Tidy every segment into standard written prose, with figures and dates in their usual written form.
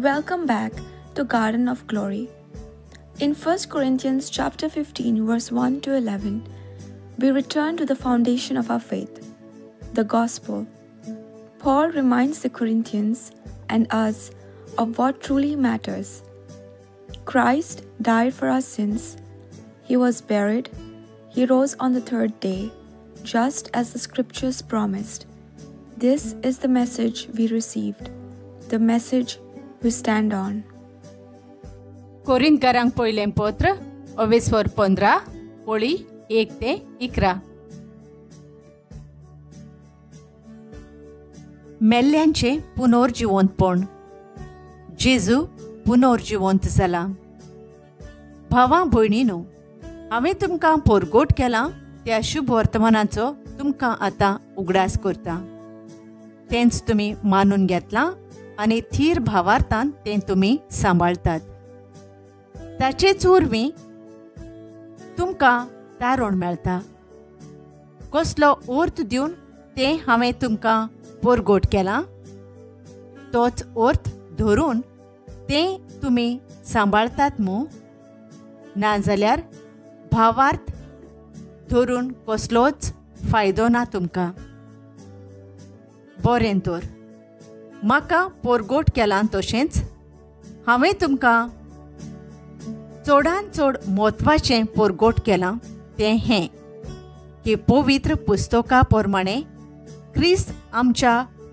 Welcome back to Garden of Glory. In 1 Corinthians chapter 15 verse 1 to 11, we return to the foundation of our faith, the gospel. Paul reminds the Corinthians and us of what truly matters. Christ died for our sins. He was buried. He rose on the third day, just as the scriptures promised. This is the message we received, the message we stand on. कोरिंतकारांक पयलें पत्र अवेस्वर 15 ओळी 1 ते 11. मेल्ल्यांचें पुनर्जिवंतपण. जेजू पुनर्जिवंत जाला. भावां भयणीनो, हांवें तुमकां पोरगोट केलां त्या शुभ वर्तमानाचो तुमकां आतां उगडास करता. तेंच तुमी मानून घेतलां आनी थीर भावार्थान तें तुमी सांबाळतात. ताचेच वरवीं तुमकां तारण मेळटा. कसलो अर्थ दिवन तें हांवें तुमकां पोरगोट केलां तोच अर्थ धरून तें तुमी सांबाळतात मू? नाजाल्यार भावार्थ धरून कसलोच फायदो ना तुमकां. बरें तर, म्हाका पोरगोट केलां तशेंच हांवें तुमकां चडान चड म्हत्वाचें पोरगोट केलां तें हें की पवित्र पुस्तका प्रमाणें क्रिस्त आमच्या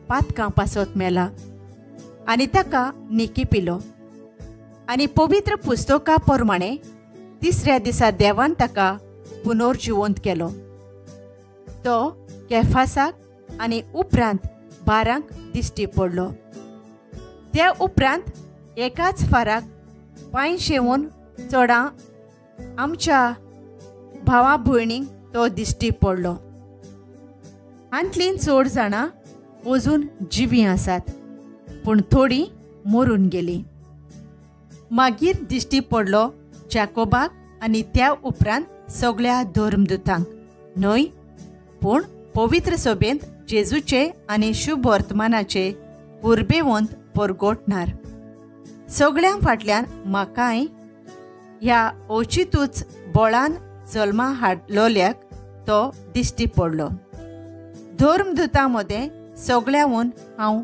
पातकां पासत मेला आनी ताका निकी पिलो आनी पवित्र पुस्तका प्रमाणें तिसऱ्या दिसा देवान ताका पुनर्जिवंत केलो. तो केफासाक आनी उपरांत 12 दिश्टी पडलो. त्या उपरांत एकाच फाराक 500 चडां आमच्या भावा भयणींक तो दिश्टी पडलो. हांतलीं चड जाणां अजून जिवीं आसात, पूण थोडीं मरून गेलीं. मागीर दिश्टी पडलो जाकोबाक आनी त्या उपरांत सगळ्या धर्मदूतांक न्हय, पूण पवित्र सभेंत जेजूचे आनी शुभ वर्तमानाचे उर्बेवंत परगोटणार. सगळ्यां फाटल्यान म्हाकाय ह्या अवचितूच बळान जल्मा हाडलोल्याक तो दिश्टी पडलो. धर्मदूतां मदें सगळ्यांहून हांव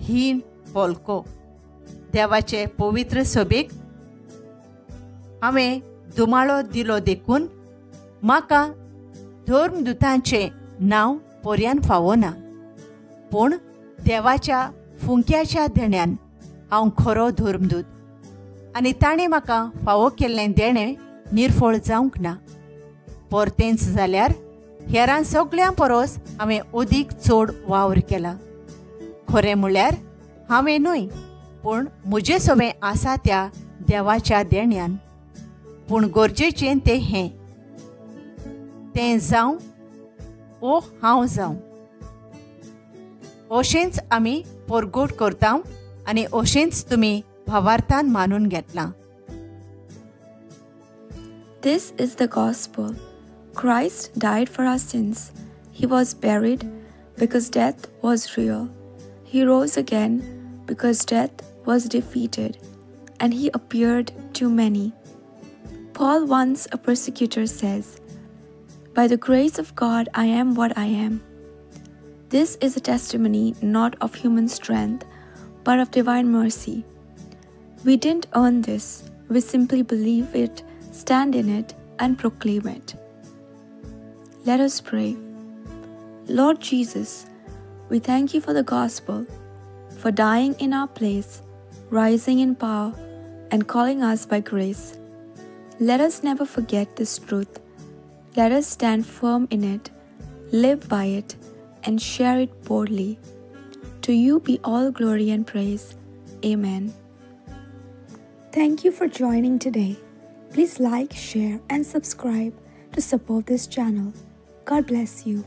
हीण पोलको. देवाचे पवित्र सभेक हांवें दुमाळो दिलो देखून म्हाका धर्मदूतांचें नांव पर्यान फावना, पूण देवाच्या फुंक्याच्या देण्यान हांव खरो धर्मदूत आनी ताणें म्हाका फावो केल्लें देणें निर्फळ जावंक ना. परतेंच जाल्यार हेरां सगळ्यां परस हांवें अदीक चड वावर केला. खरें म्हळ्यार हांवें न्हय, पूण म्हजे सवें आसा त्या देवाच्या देण्यान. पूण गरजेचें तें हें, तें जावं ओ हांव जावं, अशेंच आमी पोरगोट करता आनी अशेंच तुमी भावार्थान मानून घेतलां. This is the gospel. Christ died for our sins. He was buried because death was real. He rose again because death was defeated, and he appeared to many. Paul, once a persecutor, says, "By the grace of God, I am what I am." This is a testimony not of human strength, but of divine mercy. We didn't earn this, we simply believe it, stand in it, and proclaim it. Let us pray. Lord Jesus, we thank you for the gospel, for dying in our place, rising in power, and calling us by grace. Let us never forget this truth. Let us stand firm in it, live by it, and share it boldly. To you be all glory and praise. Amen. Thank you for joining today. Please like, share, and subscribe to support this channel. God bless you.